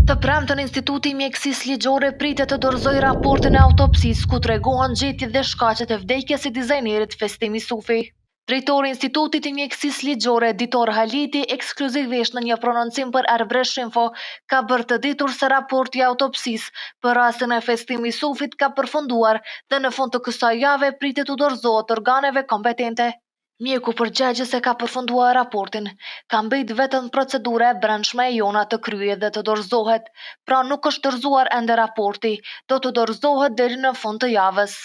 Të premten Instituti i Mjekësisë Ligjore pritet të dorëzojë raportin e autopsisë ku tregohen gjetjet dhe shkaqet e vdekjes së dizajnerit Festim Isufi. Drejtori i Institutit të Mjekësisë Ligjore, Ditor Haliti, ekskluzivisht në një prononcim për Arbresh Info, ka bërë të ditur se raporti i autopsisë për rastin e Festim Isufit ka përfunduar dhe në fund të kësaj jave pritet t'u dorëzohet organeve kompetente. Mjeku përgjegjës e ka përfunduar raportin. Ka mbet vetëm procedura e brendshme e jona të kryhet dhe të dorëzohet. Pra nuk është dorëzuar ende raporti, do të dorëzohet deri në fund të javës.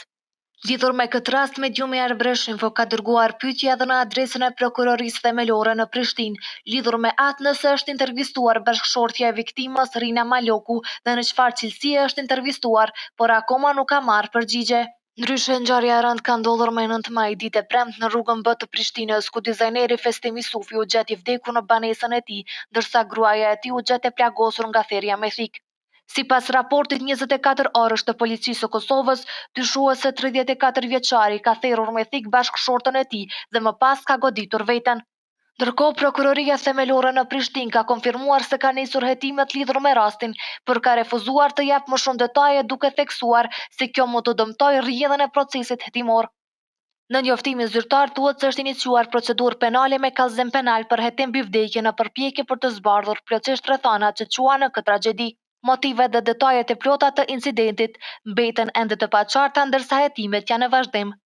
Lidhur me këtë rast, mediumi Arbresh Info ka dërguar pyetje edhe në adresën e Prokurorisë Themelore në Prishtinë, lidhur me atë nëse është intervistuar bashkëshortja e viktimës Rina Maloku dhe në çfarë cilësie është intervistuar, por akoma nuk ka marrë përgjigje. Ndryshe, ngjarja e rëndë ka ndodhur më 9 maj, ditë e premte në rrugën B të Prishtinës, ku dizajneri Festim Isufi u gjet i vdekur në banesën e tij, ndërsa gruaja e tij u gjet e plagosur nga therja me thikë. Sipas raportit 24 orësh të Policisë së Kosovës, dyshohet se 34 vjeçari ka therur me thikë bashkëshorten e tij dhe më pas ka goditur veten. Ndërkohë, Prokuroria Themelore në Prishtinë ka konfirmuar se ka nisur hetimet lidhur me rastin, por ka refuzuar të japë më shumë detaje duke theksuar se kjo mund të dëmtojë rrjedhën e procesit hetimor. Në njoftimin zyrtar thuhet se është iniciuar procedurë penale me kallëzim penal për hetim mbi vdekje në përpjekje për të zbardhur plotësisht rrethanat që çuan në këtë tragjedi. Motivet dhe detajet e plota të incidentit mbeten ende të paqarta ndërsa hetimet janë në vazhdim.